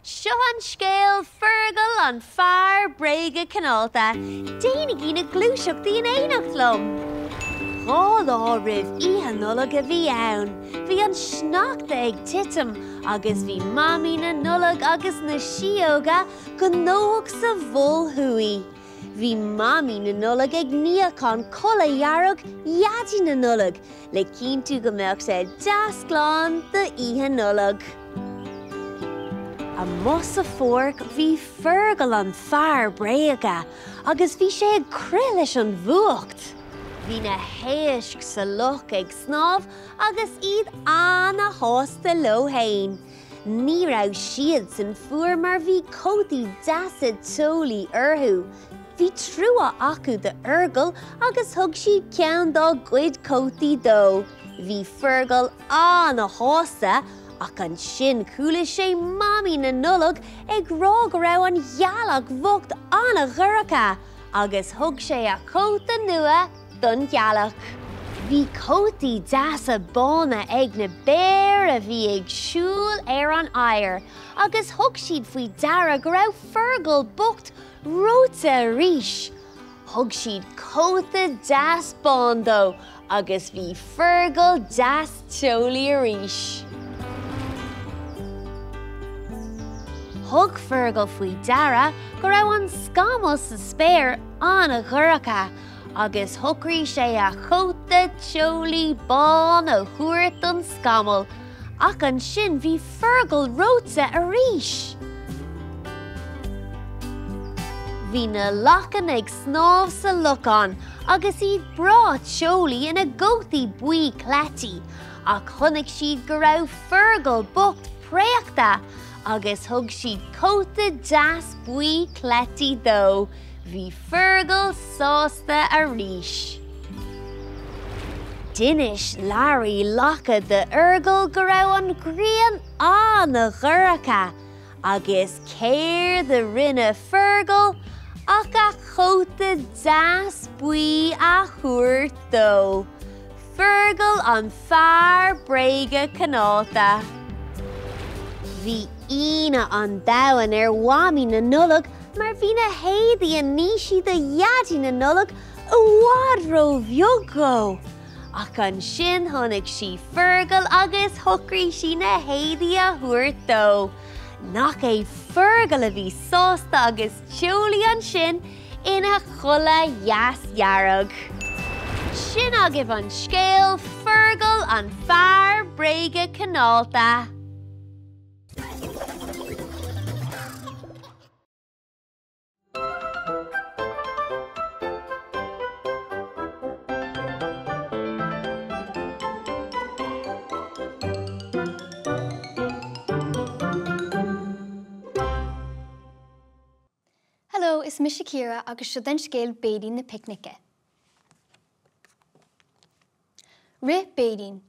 Seo an scéal Fergal an Fear Bréige Cineálta. Déanaigí na gluaiseachtaí in éineacht liom! 2 lá roimh Oíche Nollag a bhí ann. Bhí an sneachta ag titim agus bhí Mamaí na Nollag agus na síóga gnóthach sa Mhol Thuaidh. Bhí Mamaí na Nollag ag níochán culaith dhearg Dhaidí na Nollag le cinntiú go mbeadh sé deas glan d'Oíche Nollag. Amuigh sa pháirc bhí Fergal an fear bréige agus bhí sé ag crith leis an bhfuacht. Bhí na héisc sa loch ag snámh agus iad ana-shásta leo fhéin. Ní raibh siadsan fuar mar bhí cótaí deasa teolaí orthu. Bhí trua acu do Fhergal agus thug siad ceann dá gcuid cótaí dó. Bhí Fergal ana-shásta ach ansin chuala sé Mamaí na Nollag ag rá go raibh an ghealach bhocht ana-dhorcha agus thug sé a chóta nua don ghealach. Bhí cótaí deasa bána ag na béir a bhí ag siúl ar an oighear agus thug siad faoi deara go raibh Fergal bocht reoite arís. Thug siad cóta deas bán dó agus bhí Fergal deas teolaí arís. Thug Fergal faoi deara go raibh an scamall sa spéir an-dhorcha agus shocraigh sé a chóta teolaí bán a thabhairt don scamall, ach ansin bhí Fergal reoite arís! Bhí na lachain ag snámh sa lochán agus iad breá teolaí ina gcótaí buí cleití, ach chonaic siad go raibh Fergal bocht préachta agus thug siad cóta deas buí cleití dó. Bhí Fergal sásta arís. D'inis Learaí Lacha do Fhergal go raibh an ghrian an-dhorcha agus céard a rinne Fergal ach a chóta deas buí a thabhairt dó. Fergal an fear bréige cineálta. Bhí ionadh an domhain ar Mhamaí na Nollag mar bhí na héadaí a nigh sí do Dhaidí na Nollag i bhfad ró-bheag dhó. Ach ansin chonaic sí Fergal agus shocraigh sí na héadaí a thabhairt dó. Nach é Fergal a bhí sásta agus teolaí ansin ina chulaith dheas dhearg. Sin agaibh an scéal, Fergal an fear bréige cineálta. Hello, is mise Ciara agus seo an scéal Béirín na Picnice. Rith Béirín.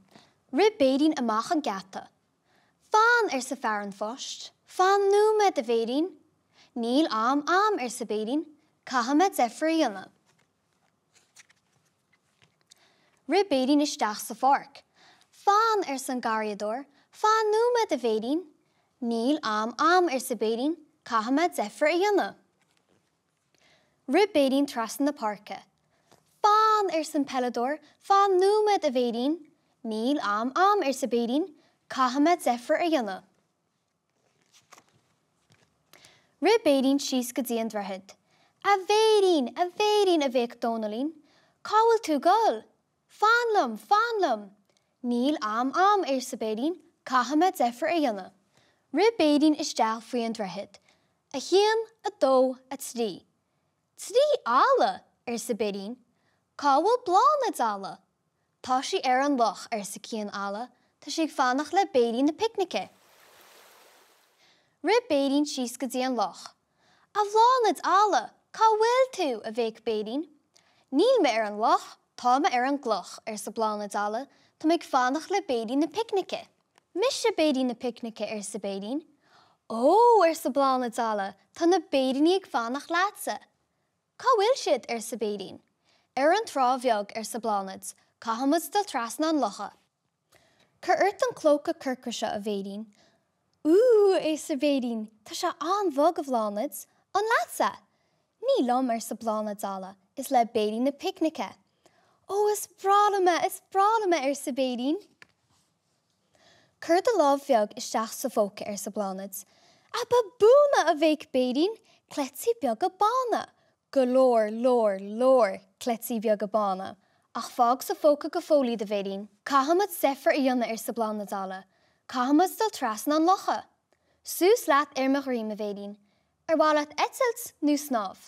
Rith Béirín amach an geata. Fan, arsa fear an phoist. Fan nóiméad, a Bhéirín. Níl am a'm, arsa Béirín. Caithfidh mé deifir a dhéanamh. Rith Béirín isteach sa pháirc. Fan, arsa an garraíodóir. Fan nóiméad, a Bhéirín. Níl am a'm, arsa Béirín. Caithfidh mé deifir a dhéanamh. Rith Béirín trasna na páirce. Fan, arsa an peileadóir. Fan nóiméad, a Bhéirín. Níl am a'm, arsa Béirín. Caithfidh mé deifir a dhéanamh. Rith Béirín síos go dtí an droichead. A Bhéirín! A Bhéirín! a bhéic Dónaillín. Cá bhfuil tú ag dul? Fan liom! Fan liom! Níl am a'm, arsa Béirín, caithfidh mé deifir a dhéanamh. Rith Béirín isteach faoi an droichead. A haon, a dó, a trí. Trí eala! arsa Béirín. Cá bhfuil Bláthnaid eala? Tá sí ar an loch, arsa Cian eala, tá sí ag fanacht le Béirín na Picnice. Rith Béirín síos go dtí an loch. A Bhláthnaid eala, cá bhfuil tú? a bhéic Béirín. Níl mé ar an loch, tá mé ar an gcloch, arsa Bláthnaid eala, tá mé ag fanacht le Béirín na Picnice. Mise Béirín na Picnice, arsa Béirín. Ó, arsa Bláthnaid eala, tá na béiríní ag fanacht leatsa. Cá bhfuil siad? arsa Béirín. Ar an trá bheag, arsa Bláthnaid, caithfimid dul trasna an locha. Cuir ort an clóca corcra seo, a Bhéirín. Úúú, arsa Béirín, tá sé an-bhog, a Bhláthnaid. An leatsa? Ní liom, arsa Bláthnaid Alla, is le Béirín na Picnice. Ó, is breá liom é, is breá liom é, arsa Béirín. Cuir do lámh bheag isteach sa phóca, arsa Bláthnaid. A ba búna! a bhéic Béirín, cleití beaga bána! Go leor, leor, leor cleití beaga bána. Ach fág sa phóca go fóill iad, a Bhéirín. Caithfimid saifir a dhéanamh, arsa Bláthnaid Alla. Caithfimid dul trasna an locha. Suas leat ar mo dhroim, a Bhéirín. Ar mhaith leat eitilt nó snámh?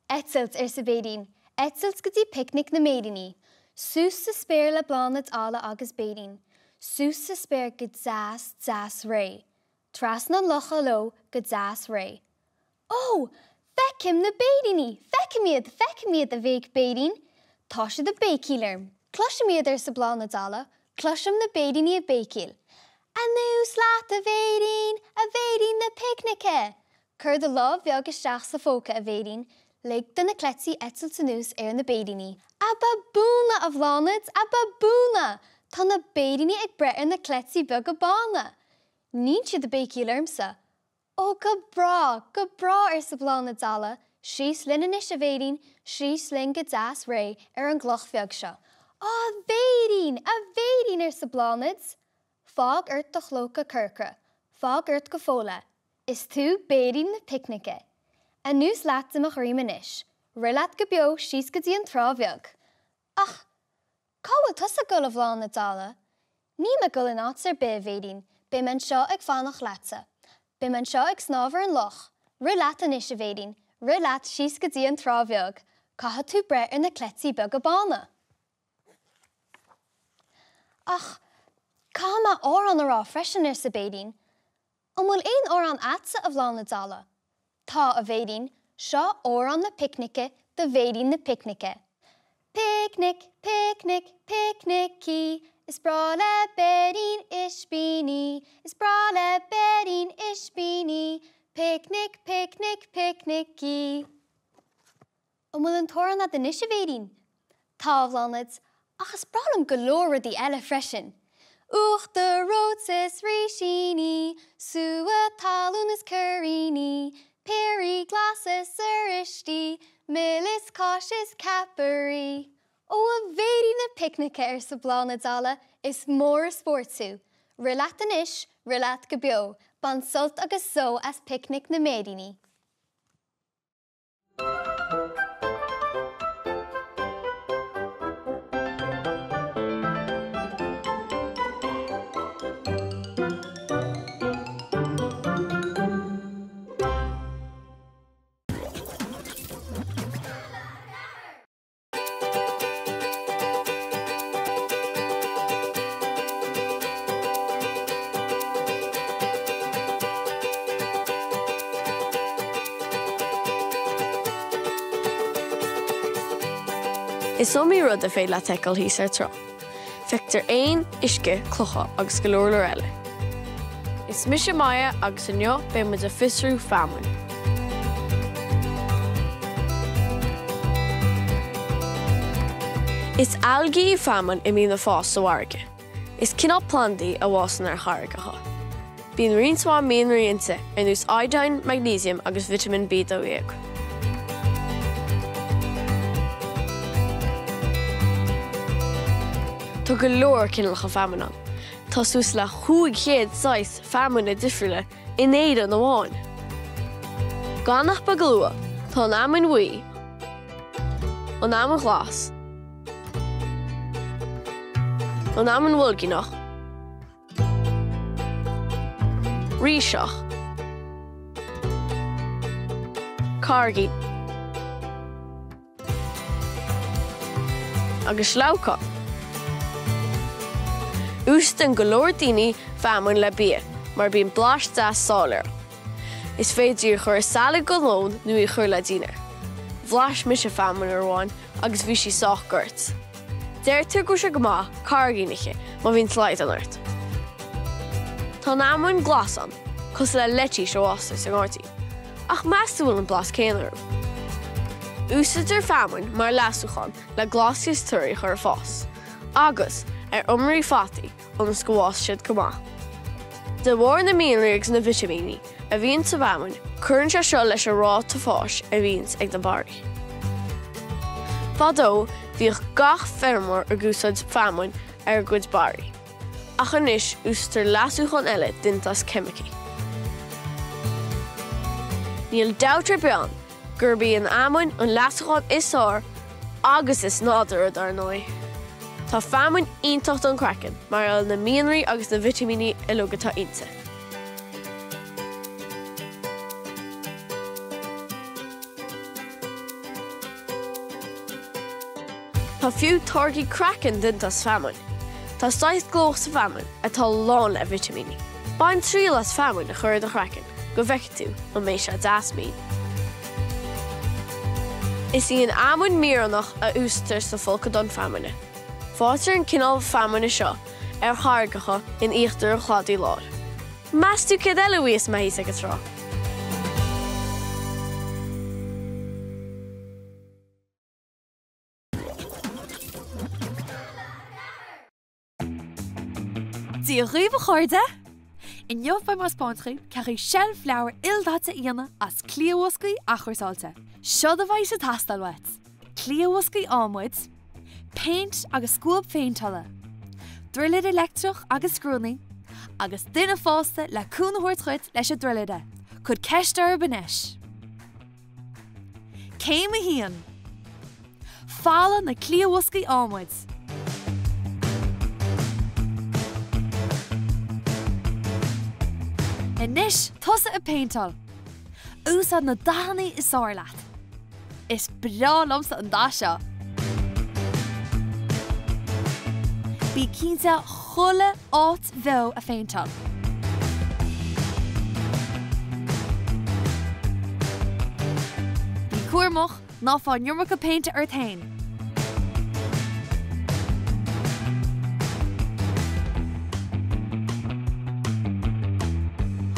Eitilt, arsa Béirín, eitilt go dtí picnic na mbéiríní. Suas sa spéir le Bláthnaid Alla agus Béirín. Suas sa spéir go deas, deas réidh. Trasna an locha leo go deas réidh. Ó! Feicim na béiríní! Feicim iad! Feicim iad! a bhéic Béirín. Tá siad ag béicíl orm. Cloisim iad, arsa Bláthnaid Alla, cloisim na béiríní ag béicíl. Anuas leat, a Bhéirín! A Bhéirín na picnice! Cuir do lámh bheag isteach sa phóca, a Bhéirín. Lig do na cleití eitilt anuas ar na béiríní. A ba búna, a Bhláthnaid! A ba búna! Tá na béiríní ag breith ar na cleití beaga bána! Níl siad ag béicíl ormsa. Ó, go breá! Go breá! arsa Bláthnaid Alla. Síos linn anois, a Bhéirín, síos linn go deas réidh ar an gcloch bheag seo. Á, a Bhéirín! A Bhéirín! arsa Bláthnaid. Fág ort do chlóca corcra. Fág ort go fóill é. Is tú Béirín na Picnice. Anuas leat de mo dhroim anois. Rith leat go beo síos go dtí an trá bheag. Ach, cá bhfuil tusa ag dul, a Bhláthnaid Alla? Níl mé ag dul in áit ar bith, a Bhéirín, beidh mé anseo ag fanacht leatsa. Beidh mé anseo ag snámh ar an loch. Rith leat anois, a Bhéirín, rith leat síos go dtí an trá bheag. Caithfidh tú breith ar na cleití beaga bána. Ach, caithfidh mé amhrán a rá freisin, arsa Béirín. An bhfuil aon amhrán a'dsa, a Bhláthnaid Alla? Tá, a Bhéirín, seo amhrán na picnice do Bhéirín na picnice. Picnic, picnic, picnicí, Is breá le Béirín ispíní, Is breá le Béirín ispíní, Picnic, picnic, picnicí. An bhfuil an t-amhrán a'd anois, a Bhéirín? Tá, a Bhláthnaid, ach is breá liom go leor rudaí eile freisin. Uachtar reoite is rísíní, sugha talún is cuiríní, piorraí glasa is oraistí, mil is cáis is ceapairí. Ó, a Bhéirín na picnice, arsa Bláthnaid Alla, is mór an spórt tú. Rith leat anois, rith leat go beo, bain sult agus só as picnic na mbéiríní. Is iomaí rud a féidir leat fheiceáil thíos ar trá. Feictear éin, uisce, clocha agus go leor leor eile. Is mise Maya agus inniu beidh muid ag fiosrú feamainn. Is algae í feamainn a mbíonn ag fás sa bhfarraige. Is cineál planda í a bhfásann ar charraigeacha. Bíonn roinnt mhaith mianraí inti, ar nós iodine, magnesium agus vitamin B12. Tá go leor cineálacha feamainn ann. Tá suas le 500 saghas feamainne difriúla in Éirinn amháin. Gan ach beag a lua, tá an fheamainn bhuí, an fheamainn ghlas, an fheamainn bhoilgíneach, ríseach, carraigín agus sleabhcán. Úsáideann go leor daoine feamainn le bia mar bíonn blas deas sáil uirthi. Is féidir í a chur i salad go lón nó í a chur le dinnéar. Bhlais mise feamainn uair amháin agus bhí sí sách goirt. Deirtear go bhfuil sé go maith carraigín a ithe má bhíonn slaghdán ort. Tá an fheamainn glas ann, cosúil le leitís a fhástar sa ngairdín. Ach meas tú bhfuil an blas céanna orthu? Úsáidtear feamainn mar leasúchán le glasraí is torthaí a chur ag fás, agus ar iomairí fataí ionas go bhfásfaidh siad go maith. De bharr na mianraí agus na vitimíní a bhíonn sa bhfeamainn, cuireann sé seo leis an ráta fáis a bhíonns ag na barraí. Fadó, bhíodh gach feirmeoir ag úsáid feamainn ar a gcuid barraí, ach anois úsáidtear leasúchán eile déanta as ceimicí. Níl dabht ar bith ann gurb í an fheamainn an leasúchán is fearr agus is nádúrtha, dar ndóigh. Tá feamainn iontach don chraiceann mar gheall ar na mianraí agus na vitimíní uilig atá inti. Tá fiú táirgí craicinn déanta as feamainn. Tá saghas glóch sa bhfeamainn atá lán le vitimíní. Bain triail as feamainn a chur ar do chraiceann go bhfeicfidh tú an mbeidh sé deas mín. Is í an fheamainn mhíreannach a úsáidtear sa folcadán feamainne. Faightear an cineál feamainne seo ar charraigeacha in íochtar an Chladaigh Láir. Meas tú céard eile a bhíos maith thíos ag an trá? Dia dhaoibh a chairde! Inniu beidh mé ag 'spáint dhaoibh cén chaoi seilf leabhar ildaite a dhéanamh as cliathbhoscaí athchúrsáilte. Seod a bheidh ag teastáil uait, cliathbhoscaí adhmaid, péint agus scuab phéinteála, druilire leictreach agus scriúnna, agus duine fásta le cúnamh a thabhairt dhuit leis an druilire. Cuir ceist orthu anois! Céim 1. Folmhaigh na cliathbhoscaí adhmaid. Anois tosaigh ag péinteáil. Úsáid na dathanna is fearr leat. Is breá liomsa an dath seo. Bí cinnte chuile áit bheo a phéinteáil. Bí cúramach, ná faigh an iomarca péinte ort féin.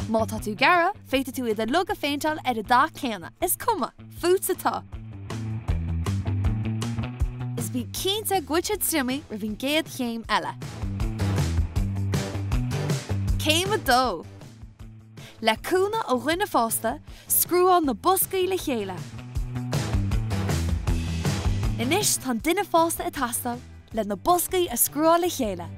Má tá tú ag iarraidh, féadfaidh tú iad uilig a phéinteáil ar an dath céanna, is cuma! Fútsa atá. Is bí cinnte go bhfuil siad triomaithe roimh an gcéad chéim eile. Céim 2. Le cúnamh ó dhuine fásta, scriúáil na boscaí le chéile. Anois tá an duine fásta ag teastáil. Le na boscaí a scriúáil le chéile.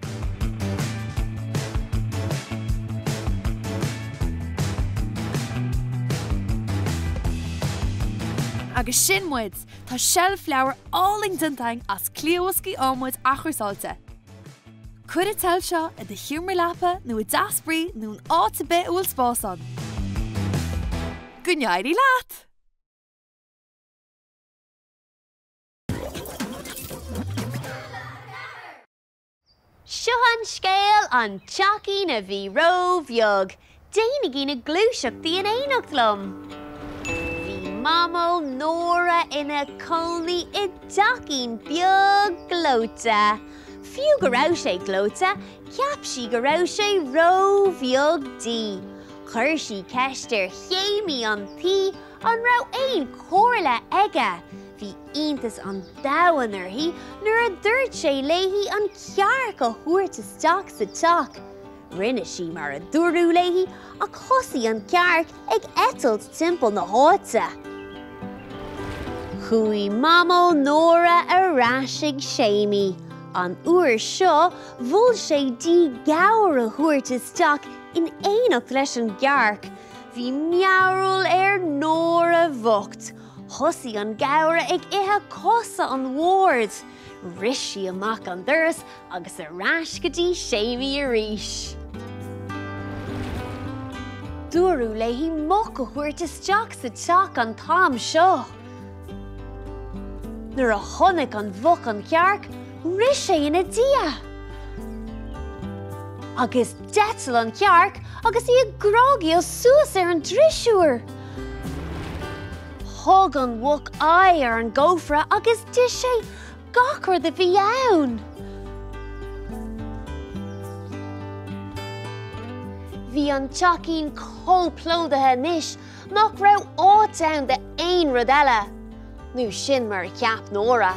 Agus sin muid! Tá seilf leabhar álainn déanta againn as cliathbhoscaí adhmaid athchúrsáilte. Cuir an tseilf seo i do sheomra leapa nó i dteach spraoi nó in áit ar bith a bhfuil spás ann. Go n-éirí leat! Seo an scéal An Teachín a Bhí Ró-Bheag. Déanaigí na gluaiseachtaí in éineacht liom. Bhí Mamó Nóra ina cónaí i dteachín beag gleoite. Fiú go raibh sé gleoite, cheap sí go raibh sé ró-bheag di. Chuir sí ceist ar Shéimí an tí An raibh aon chomhairle aige? Bhí iontas an domhain uirthi nuair a dúirt sé léi an cearc a thabhairt isteach sa teach. Rinne sí mar a dúradh léi ach thosaigh an cearc ag eitilt timpeall na háite. Chuaigh Mamó Nóra ar ais ag Séimí. An uair seo mhol sé di gabhar a thabhairt isteach in éineacht leis an gcearc. Bhí mearbhall ar Nóra bhocht. Thosaigh an gabhar ag ithe cosa an bhoird. Rith sí amach an doras agus ar ais go dtí Séimí arís. Dúradh léi muc a thabhairt isteach sa teach an t-am seo. Nuair a chonaic an mhuc an chearc, rith sé ina diaidh. Agus d'eitil an chearc agus í ag grágaíl suas ar an drisiúr. Thug an mhuc aghaidh ar an gcófra agus d'ith sé gach rud a bhí ann. Bhí an teachín chomh plódaithe anois nach raibh áit ann d'aon rud eile. Nó sin mar a cheap Nóra.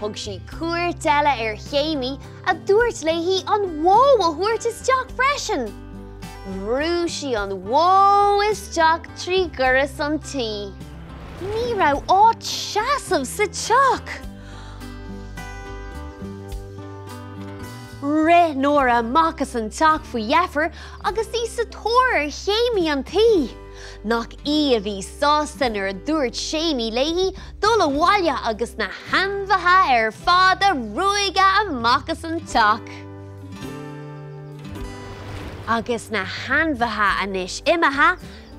Thug sí cuairt eile ar Shéimí a dúirt léi an bhó a thabhairt isteach freisin. Bhrú sí an bhó isteach tri dhoras an tí. Ní raibh áit seasamh sa teach. Rith Nóra amach as an teach faoi dheifir agus í sa tóir ar Shéimí an tí. Nach í a bhí sásta nuair a dúirt Séimí léi dul abhaile agus na hainmhithe ar fad a ruaigeadh amach as an teach. Agus na hainmhithe anois imithe,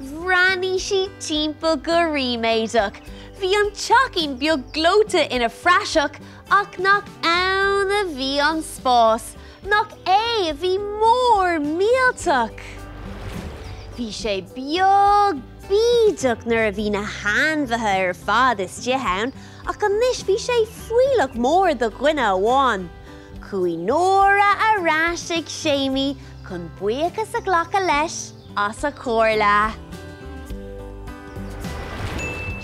bhreathnaigh sí timpeall go ríméadach. Bhí an teachín beag gleoite ina phraiseach ach nach ann a bhí an spás, nach é a bhí mór millteach! Bhí sé beag bídeach nuair a bhí na hainmhithe ar fad istigh ann ach anois bhí sé fuílleach mór do dhuine amháin. Chuaigh Nóra ar ais ag Séimí chun buíochas a ghlacadh leis as a chomhairle.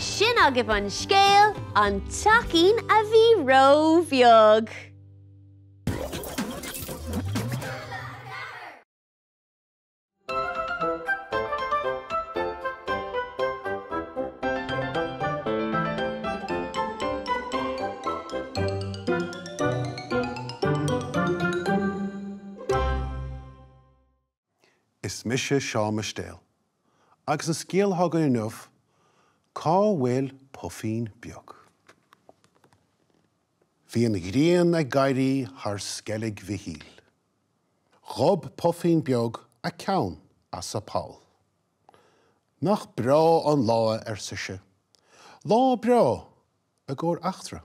Sin agaibh an scéal, an teachín a bhí róbheag. Is mise Seán Mistéal, agus an scéal atá againn inniu, Cá bhfuil Puifín Beag? Bhí an ghrian ag éirí thar Sceilg Mhichíl. Ghob Puifín Beag a ceann as a poll. Nach breá an lá é, ar sise. Lá breá i gcomhair eachtra.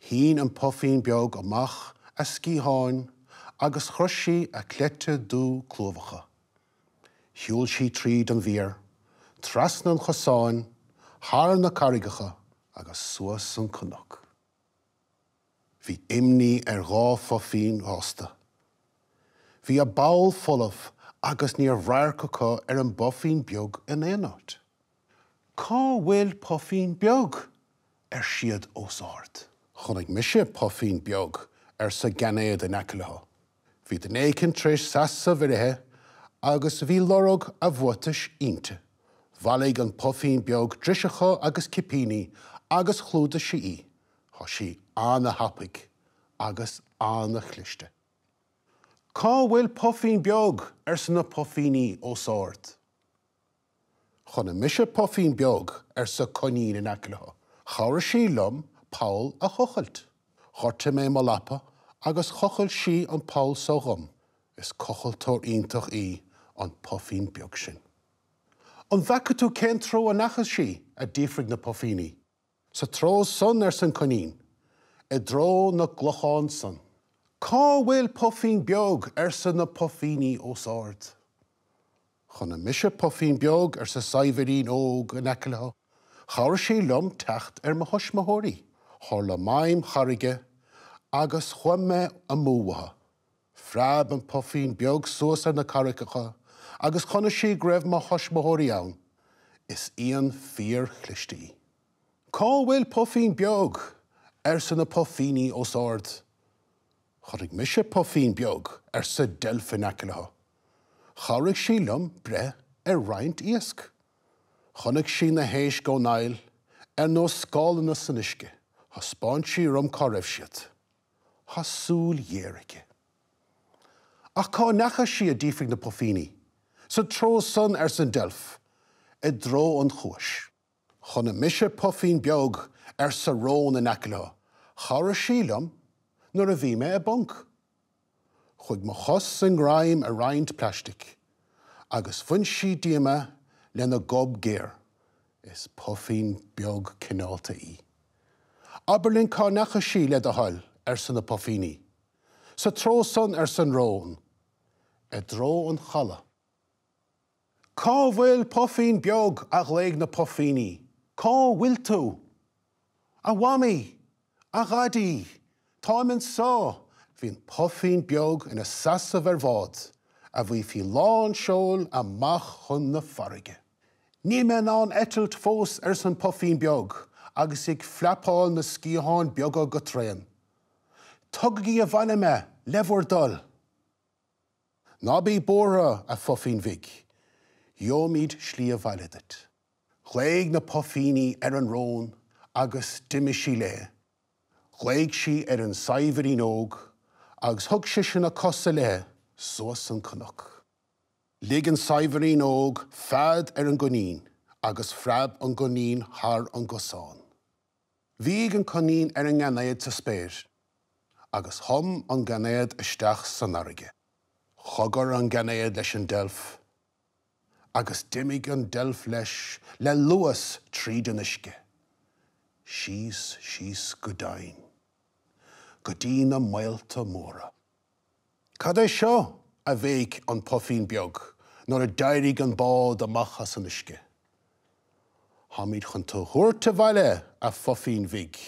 Shín an Puifín Beag amach a sciatháin agus chroith sí a cleite dubh clúmhacha. Shiúil sí tríd an bhféar, trasna an chosáin, thar na carraigeacha agus suas an cnoc. Bhí imní ar dha phuifín fhásta. Bhí a bpoll folamh agus ní raibh radharc acu ar an bPuifín Beag in aon áit. Cá bhfuil Puifín Beag? ar siad os ard. Chonaic mise Puifín Beag, arsa Geainéad in aice leo. Bhí duine éicint tar éis seasamh uirthi agus bhí lorg a bhuatais inti. Bhailigh an Puifín Beag driseacha agus cipíní agus chlúdaigh sí í. Tá sí ana-thapaidh agus ana-chliste. Cá bhfuil Puifín Beag? arsa na puifíní os ard. Chonaic mise Puifín Beag, arsa coinín in aice leo. Chabhraigh sí liom poll a thochailt. Ghortaigh mé mo lapa agus thochail sí an poll so dhom. Is cochaltóir iontach í an Puifín Beag sin. An bhfeaca tú cén treo a ndeachaigh sí? a d'fhiafraigh na puifíní. Sa treo san, arsa an coinín. I dtreo na gclochán san. Cá bhfuil Puifín Beag? arsa na puifíní os ard. Chonaic mise Puifín Beag, arsa saidhbhéirín óg in aice leo. Chabhraigh sí liom teacht ar mo thuismitheoirí. Tharla maidhm charraige agus chuaigh mé amú uathu. Phreab an Puifín Beag suas ar na carraigeacha agus chonaic sí go raibh mo thuismitheoirí ann. Is éan fíorchliste í. Cá bhfuil Puifín Beag? arsa na puifíní os ard. Chonaic mise Puifín Beag, arsa deilf in aice leo. Chabhraigh sí liom breith ar roinnt iasc. Chonaic sí na héisc ón aill, ar nós scáileanna san uisce. Thaispeáin sí dhom cá raibh siad. Tá súil ghéar aici. Ach cá ndeachaigh sí? a d'fhiafraigh na puifíní. Sa treo san, arsa an deilf. I dtreo an chuais. Chonaic mise Puifín Beag, arsa rón in aice leo. Chabhraigh sí liom nuair a bhí mé i bponc. Chuaigh mo chos i ngreim ar roinnt plaistic agus bhain sí díom é lena gob géar. Is puifín beag cineálta í. Abair linn cá ndeachaigh sí, le do thoil, arsa na puifíní. Sa treo san, arsa an rón. I dtreo an chalaidh. Cá bhfuil Puifín Beag? a ghlaoigh na puifíní. Cá bhfuil tú? A Mhamaí! A Dhaidí! Táim anseo! Bhí an Puifín Beag ina seasamh ar bhád a bhí faoi lán seoil amach chun na farraige. Níl mé in ann eitilt fós, arsa an Puifín Beag agus í ag fleapáil na sciatháin beaga go tréan. Tugaigí abhaile mé, le bhur dtoil! Ná bí buartha, a Phuifín bhig, gheobhaimid slí abhaile duit. Ghlaoigh na puifíní ar an rón agus d'imigh sí léi. Ghlaoigh sí ar an saidhbhirín óg agus thug sise na cosa léi suas an cnoc. Lig an saidhbhirín óg fead ar an gcoinín agus phreab an coinín thar an gcosán. Bhíog an coinín ar an ngainéad sa spéir agus thum an gainéad isteach san fharraige. Chogar an gainéad leis an deilf agus d'imigh an deilf leis le luas tríd an uisce, síos, síos go doimhin, go dtí na míolta móra. Cad é seo? a bhéic an puifín beag nuair a d'éirigh an bád amach as an uisce. Táimid chun tú thabhairt abhaile, a phuifín bhig,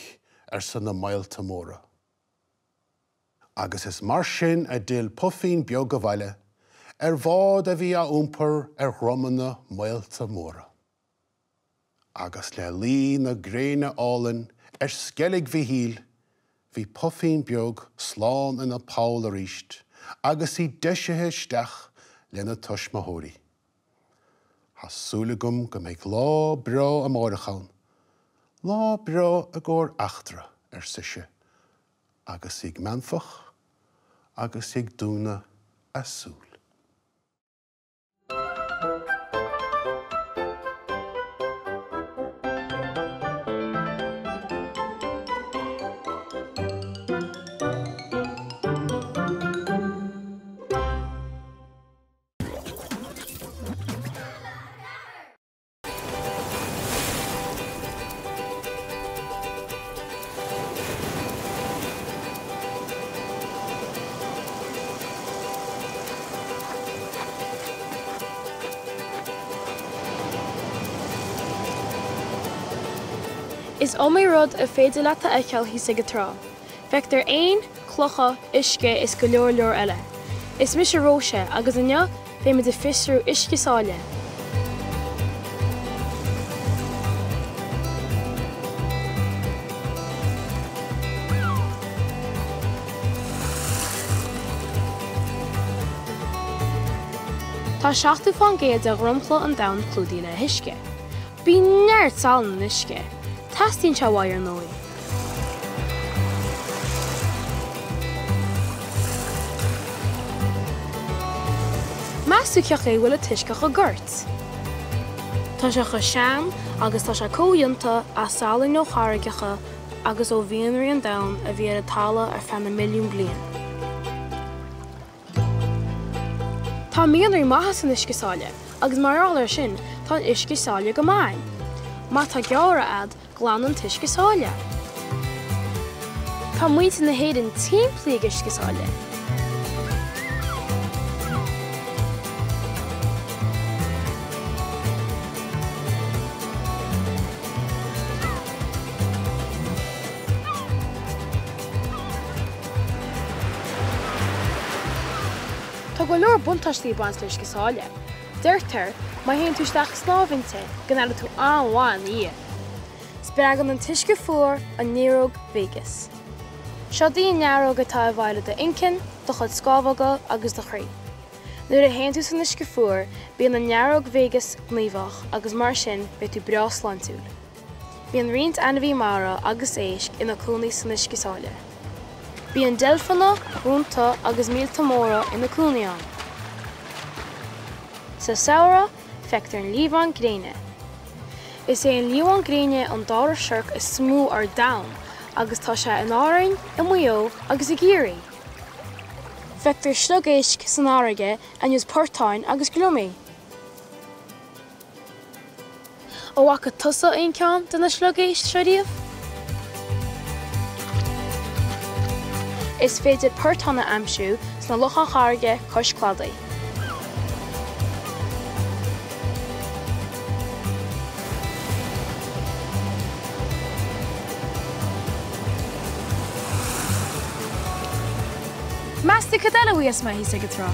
arsa na míolta móra. Agus is mar sin a d'fhill Puifín Beag abhaile, ar bhád a bhí á iompar ar dhromanna míolta móra. Agus le luí na gréine álainn ar Sceilg Mhichíl, bhí Puifín Beag slán ina poll arís agus í deisithe isteach lena tuismitheoirí. Tá súil agam go mbeidh lá breá amáireach ann, lá breá i gcomhair eachtra, ar sise agus í ag meanfach agus í ag dúnadh a súl. Is iomaí rud a féidir leat a fheiceáil thíos ag an trá. Feictear éin, clocha, uisce is go leor leor eile. Is mise Róise agus inniu Beimid ag fiosrú uisce sáile. Tá 70% de dhromchla an domhain clúdaithe le huisce. Bíonn neart salann in uisce. Teastaíonn sé uaidh, ar ndóigh. Meas tú cén chaoi a bhfuil an t-uisce chomh goirt? Tá sé chomh sean agus tá sé comhdhéanta as salainn ó charraigeacha agus ó mhianraí an domhain a bhí ar an talamh ar feadh na milliún bliain. Tá mianraí maithe san uisce sáile agus mar gheall air sin tá an uisce sáile go maith. Má tá gearradh a'd Glanann an t-uisce sáile. Tá muintir na hÉireann timplithe ag uisce sáile. Tá go leor buntáistí ag baint le uisce sáile. Deirtear, má théann tú isteach ag snámh inti, go n-aireoidh tú an-mhaith ina dhiaidh. Spreagann an t-uisce fuar an néaróg vagus. Seod í an néaróg atá i bhfeighil d'inchinn, do chuid scamhóga agus do chroí. Nuair a théann tú san uisce fuar, bíonn an néaróg vagus gníomhach agus mar sin beidh tú breá sláintiúil. Bíonn roinnt ainmhí mara agus éisc ina cónaí san uisce sáile. Bíonn deilfeanna, rónta agus míolta móra ina cónaí ann. Sa samhradh, feictear an liamhán gréine. Is é an liamhán gréine an dara siorc is mó ar domhan agus tá sé in Árainn, i Maigh Eo agus i gCiarraí. Feictear sliogéisc san fharraige ar nós portáin agus gliomaigh. An bhfaca tusa aon cheann de na sliogéisc seo riamh? Is féidir portáin a aimsiú sna locháin charraige cois cladaigh. Meas tú cad eile a bhíos mé thíos ag an trá?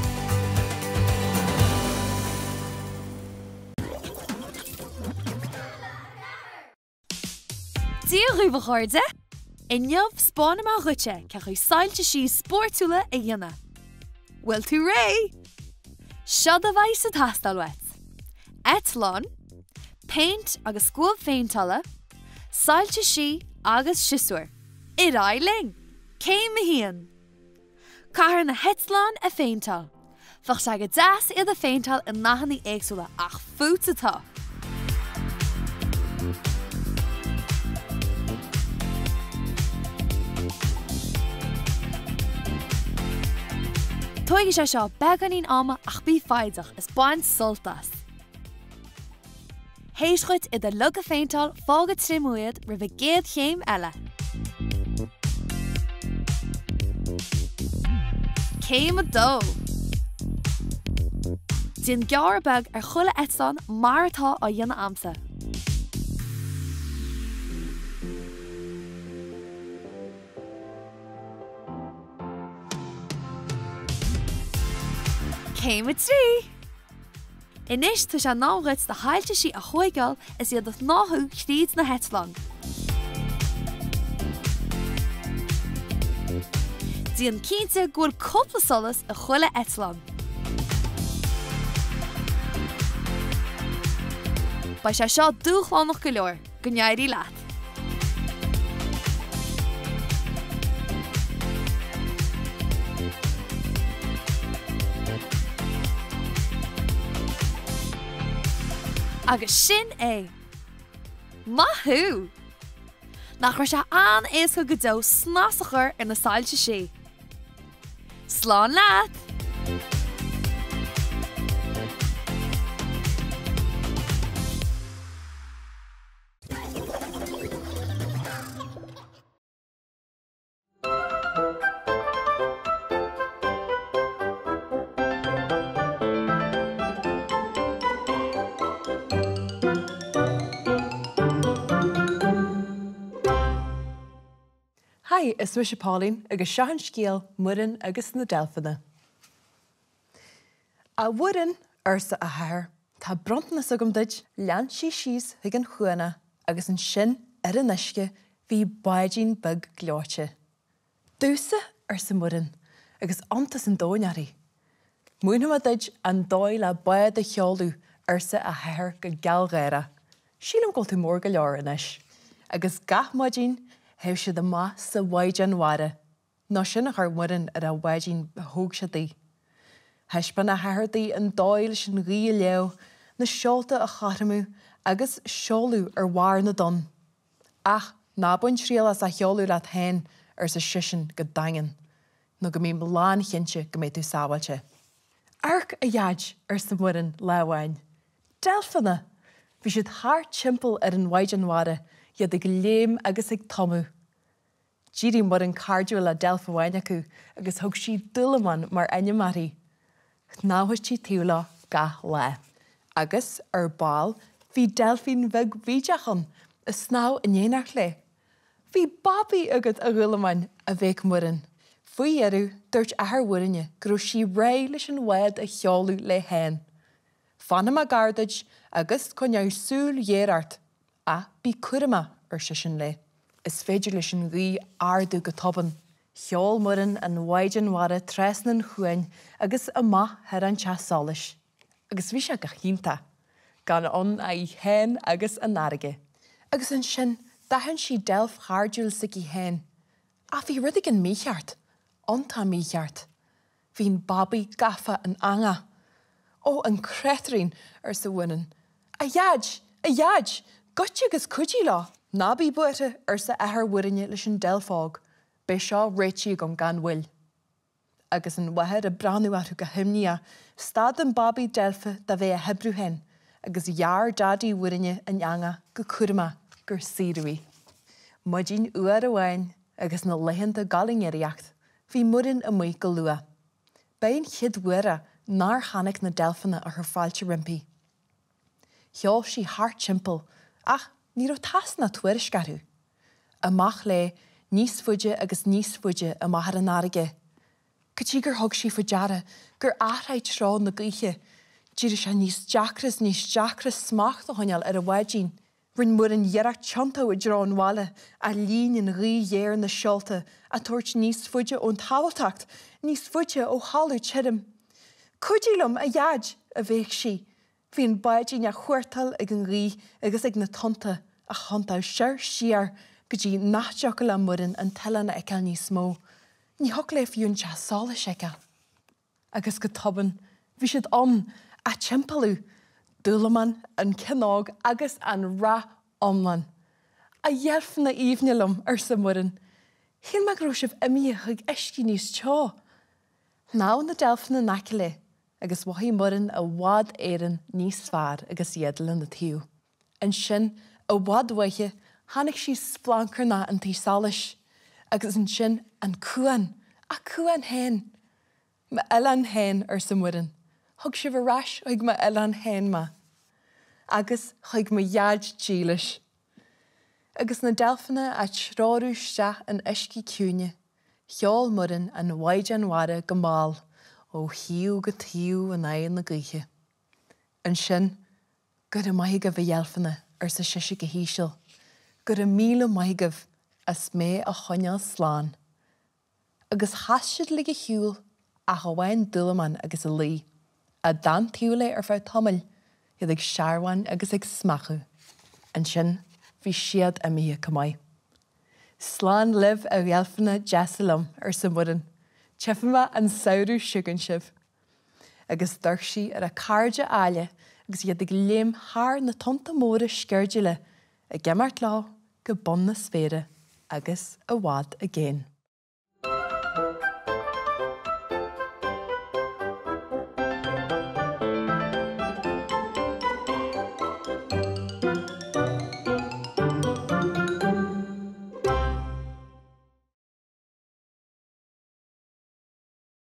Dia dhaoibh a chairde! Inniu 'spáinfidh mé dhuitse cén chaoi soilse sí spóirtiúla a dhéanamh. Bhfuil tú réidh? Seod a bheidh ag teastáil uait. Eitleán, péint agus scuab phéinteála, soilse sí agus siosúr. Ar aghaidh linn! Céim 1. Caithfear na heitleáin a phéinteáil. Bheadh sé go deas iad a phéinteáil i ndathanna éagsúla ach fút atá! Tógfaidh sé seo beagáinín ama ach bí foighdeach is bain sult as! Théis dhuit iad uilig a phéinteáil, fág ag triomú iad roimh an gcéad chéim eile. Céim 2. Déan gearradh beag ar chuile eitleán mar atá á dhéanamh a'msa. Céim 3. Anois tá sé in am dhuit do shoilse sí a thóigeáil is iad a shnáthú thríd na heitleáin. Déan cinnte go bhfuil cúpla solas i chuile eitleán. Beidh sé seo dúshlánach go leor, go n-éirí leat! Agus sin é! Maith thú! Nach raibh sé an-éasca go deo snas a chur ar na soilse sí? Slán leat! Hi, is mise Pauline agus seo an scéal Muireann agus na Deilfeanna. A Mhuireann, arsa a hathair, tá bronntanas agam duit. Lean sí síos chuig an chuan agus ansin ar an uisce bhí báidín beag gleoite. Domhsa? arsa Muireann agus iontas an domhain uirthi. Múinfidh mé duit an dóigh le bád a sheoladh, arsa a hathair go gealgháireach. Sílim go bhfuil tú mór go leor anois. Agus gach maidin théadh siad amach sa mhaighdean mhara. Nó sin a chuir Muireann ar a bháidín a thóg sé di. Thaispeáin a hathair di an dóigh leis an ghaoth a léamh, na seolta a chothromú agus seoladh ar bharr na dtonn. Ach ná bain triail as a sheoladh leat féin, arsa seisean go daingean, nó go mbím lánchinnte go mbeidh tú sábháilte. Amharc, a Dhaid, arsa Muireann lá amháin. Deilfeanna! Bhí siad thart timpeall ar an mhaighdean mhara, iad ag léim agus ag tumadh. D'éirigh Muireann cairdiúil le deilf amháin acu agus thug sí Dúlamán mar ainm uirthi. Shnámhadh sí taobh leo gach lá. Agus, ar ball, bhí deilfín bheag bhídeach ann, ag snámh in éineacht léi. Bhí babaí agat, a Dhúlamáin, a bhéic Muireann. Faoi dheireadh, dúirt athair Mhuirinne go raibh sí réidh leis an bhád a sheoladh léi féin. Fanfaidh mé gar duit agus coinneoidh súil ghéar ort. Ach bí cúramach, ar seisean léi. Is féidir leis an ghaoth ardú go tobann. Sheol Muireann an mhaighdean mhara trasna an chuain agus amach thar an teach solais. Agus bhí sé go hiontach. Gan ann ach í féin agus an fharraige. Agus ansin d'aithin sí deilf chairdiúil s'aici féin. Ach bhí rud éigin mícheart. Iontach mícheart. Bhí an babaí gafa in eangach. Ó, an créatúirín! arsa Muireann. A Dhaid! A Dhaid! Goitse agus cuidigh leo! Ná bí buartha, arsa athair Mhuirinne leis an deilf óg, beidh seo réitithe agam gan mhoill. Agus an mháthair ag breathnú orthu go himníoch, stad an babaí deilfe de bheith á hoibriú féin agus ghearr Daidí Mhuirinne an eangach go cúramach gur saoradh í. Maidin fhuar amháin agus na laethanta ag dul i ngiorraíocht, Bhí Muireann amuigh go luath. B'é an chéad uair é nár chonaic na deilfeanna a chuir fáilte roimpi. Sheol sí thart timpeall ach ní raibh tásc ná tuairisc orthu. Amach léi níos faide agus níos faide amach ar an fharraige, go dtí gur thug sí faoi deara gur athraigh treo na gaoithe, d'éirigh sé níos deacra is níos deacra smacht a choinneáil ar an bháidín. Rinne Muireann iarracht tiontú i dtreo an bhaile, ach líon an ghaoth ghéar na seolta, á dtabhairt níos faide ón tsábháilteacht, níos faide ó thalamh tirim. Cuidigh liom, a Dhaid! a bhéic sí. Bhí an báidín á chuartáil ag an ghaoth agus ag na tonnta, á thiontú soir siar go dtí nach dtiocfadh le Muireann an t-oileán a fheiceáil níos mó. Ní thiocfadh léi fiú an teach solais a fheiceáil. Agus go tobann, bhí siad ann, á dtimpeallú, Dúlamán, an ceann óg agus an rath iomlán. A dheilfeanna aoibhne liom, arsa Muireann, shíl mé go raibh sibh imithe chuig uiscí níos teo. Shnámh na deilfeanna in aice léi agus mhothaigh Muireann i bhfad Éireann níos fearr agus iad lena taobh. Ansin, i bhfad uaithi, chonaic sí splancarnach an tí solais, agus ansin an cuan, a cuan féin! M'oileán féin, arsa Muireann. Thug sibh ar ais chuig m'oileán féin mé. Agus chuig mo dhaid dílis. Agus na deilfeanna á dtreorú isteach in uiscí ciúine, sheol Muireann an mhaighdean mhara go mall ó thaobh go taobh in aghaidh na gaoithe. Ansin, Go raibh maith agaibh, a dheilfeanna, arsa sise go híseal. Go raibh míle maith agaibh as mé a choinneáil slán. Agus chas siad uilig ar shiúl, ach amháin Dúlamán agus a lao, a d'fhan taobh léi ar feadh tamaill, iad ag searbháin agus ag smeachadh. Ansin bhí siad imithe chomh maith. Slán libh, a dheilfeanna deasa liom, arsa Muireann. Tchífidh mé an samhradh seo chugainn sibh. Agus d'amharc sí ar a cairde áille agus iad ag léim thar na tonnta móra sceirdiúla, ag imeacht leo go bun na spéire agus i bhfad i gcéin.